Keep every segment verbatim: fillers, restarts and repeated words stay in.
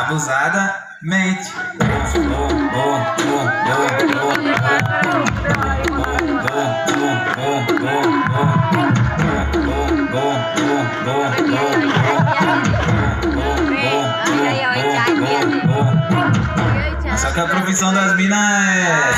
Abusada, mente. Essa aqui é a profissão das minas, é.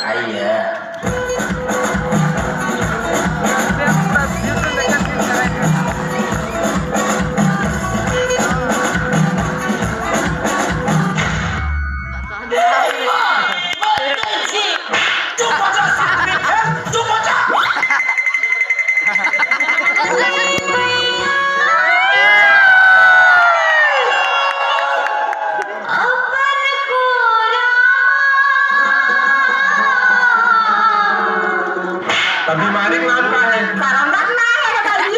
Aí é. अब बीमारी के नाम का है? करंगा के नाम है रे भाई।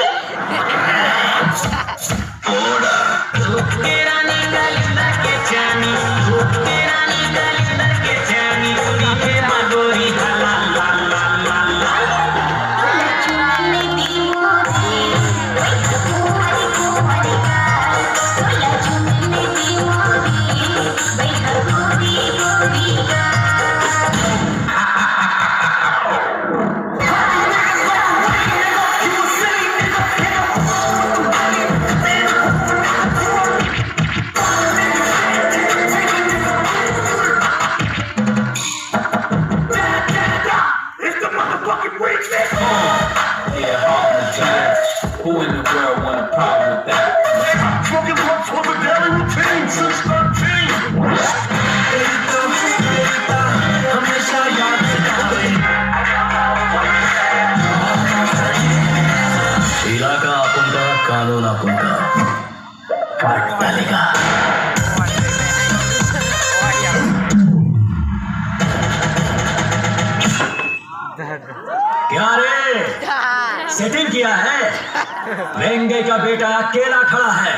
It's the motherfucking remix. Yeah, all the jazz. Who in the world want a problem with that? Smoking blunts was a daily routine since thirteen. हमेशा याद सतावे। इलाका अपन का, कानून अपन का। काट डालेगा। क्या रे, सेटिंग किया है? लेंगे का बेटा अकेला खड़ा है।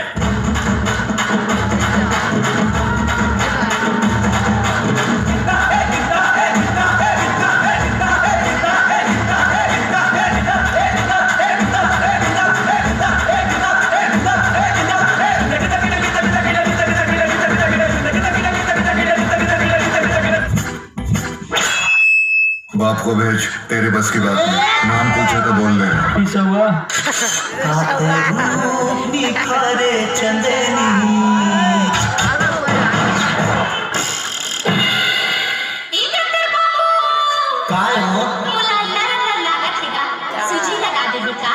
बाप को भेज, तेरे बस की बात नहीं। नाम पूछे तो बोल दे। ईसा हुआ। काय हो? मोला लर लर लागत हे गा। सूजी लगा देबे का?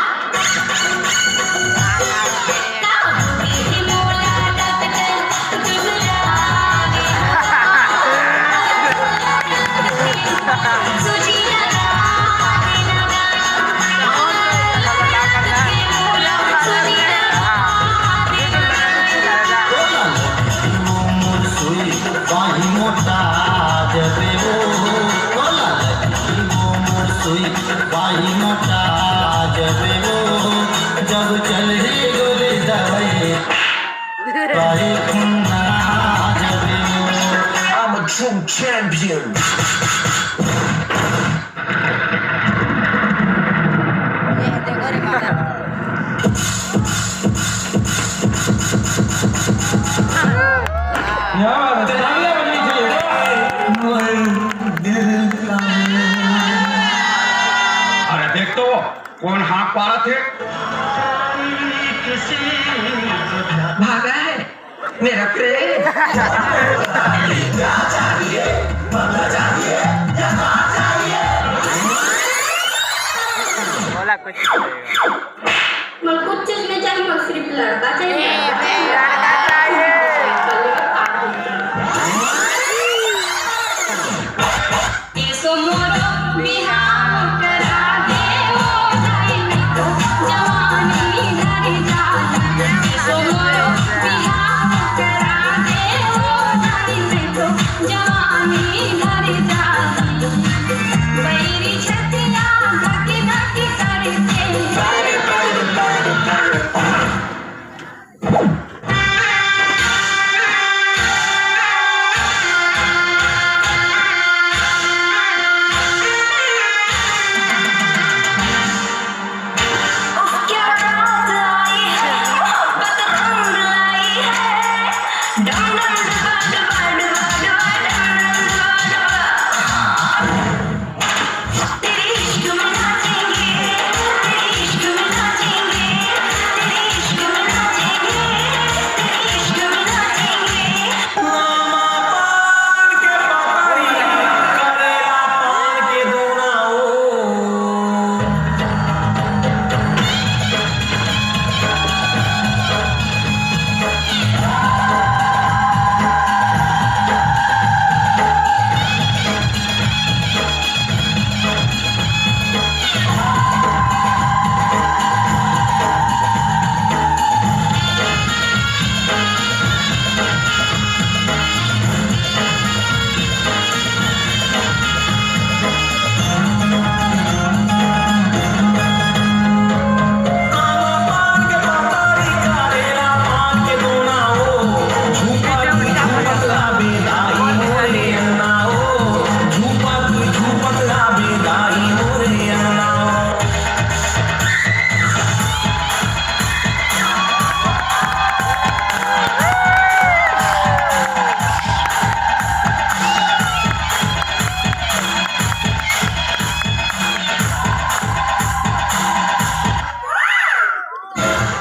I'm a true champion. क्या बात है, तालियां बजनी चाहिए। अरे देख तो, कोन हाँक पारत हे? भागा है मेरा प्रेम। बोला कुछ। मोला कुछ चीज नहीं चाहिए, मोला सिर्फ लड़का चाहिए। ए, बे, लड़का चाहिए। एसो मोरो बिहाव करा दे, ओ दाई में तो जवानी हर जाए। एसो मोरो बिहाव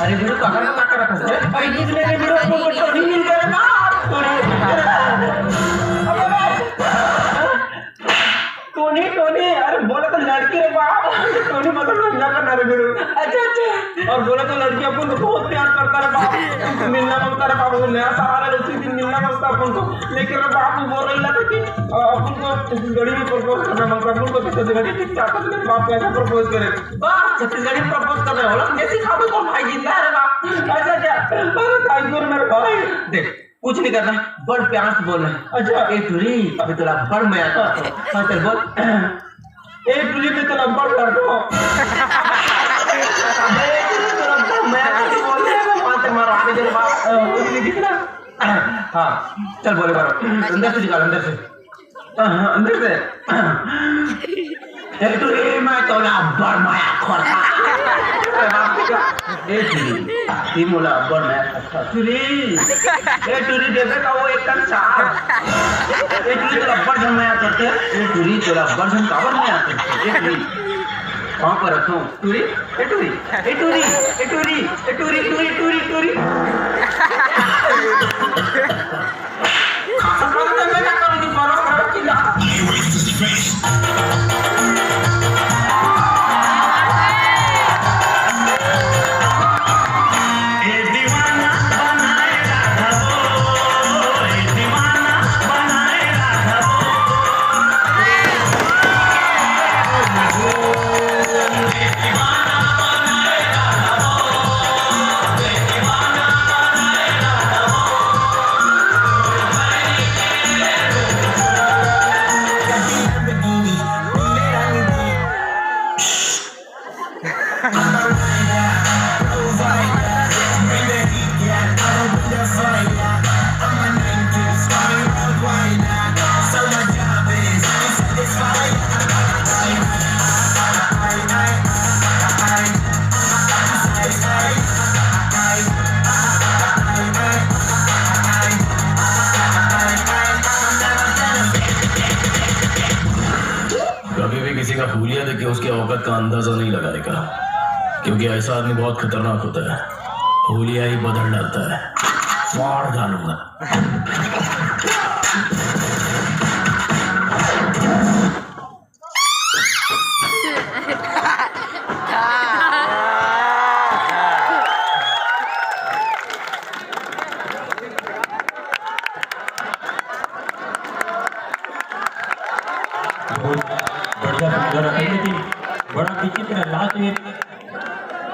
अरे गुरु, कहाँ का करत हस? अरे कुछ नहीं गुरु, वो टोनी मिल गया ना। टोनी, टोनी, अरे बोला तो लड़की रे बाप। टोनी मतलब लड़का करना रे गुरु। अच्छा, अच्छा। और बोला तो लड़की अपन को बहुत प्यार करता रे बाप। मिलना मांगता रे बाप, वो नया सहारा है, उसी दिन मिलना मांगता अपन को। लेकिन रे बाप, वो बोल रही था कि, अ, अपन को छत्तीसगढ़ी में प्रपोज करना मांगता, अपन को तो छत्तीसगढ़ी ठीक चाहता, तो मेरे बाप कैसे प्रपोज करे? वाह, छत्तीसगढ़ी में प्रपोज कर रहे हो, बोला, कैसी खाबो तो भाई जिंदा रे बाप। अच्छा, अच्छा। अरे thank you मेरे भाई। देख, कुछ नहीं करना, बड़ प्यार से बोलना है। अच्छा। ए टूरी, अभी तोला बड़ मया करत हंव। हाँ, चल बोल। ए टूरी, मैं तोला बड़ लड़को। अबे, ए टूरी, तोला बड़ मया करत हंव, बोल रहे हैं, मैं मार के मारो, आगे तेरे बाप, अ, कुछ नहीं दिख रहा। हाँ, चल बोले, बोलो। अंदर से निकाल, अंदर से। हाँ, अंदर से। ए टूरी, मैं तोला बड़ मया करत हंव। ए टूरी, तैं मोला बड़ मया करथस टूरी। ए टूरी, देबे का वो एक कन सार। ए टूरी, तोला बड़ झन मया करथे। ए टूरी, तोला बड़ झन काबर मया करथे? ए टूरी, पाँव परत हंव टूरी। ए टूरी, ए टूरी, ए टूरी, ए टूरी, टूरी, टूरी, टूरी। कभी भी किसी का हुलिया देख के उसके औकात का अंदाजा नहीं लगाएगा, क्योंकि ऐसा आदमी बहुत खतरनाक होता है। हुलिया ही बदल डालता है। फाड़ डालूंगा।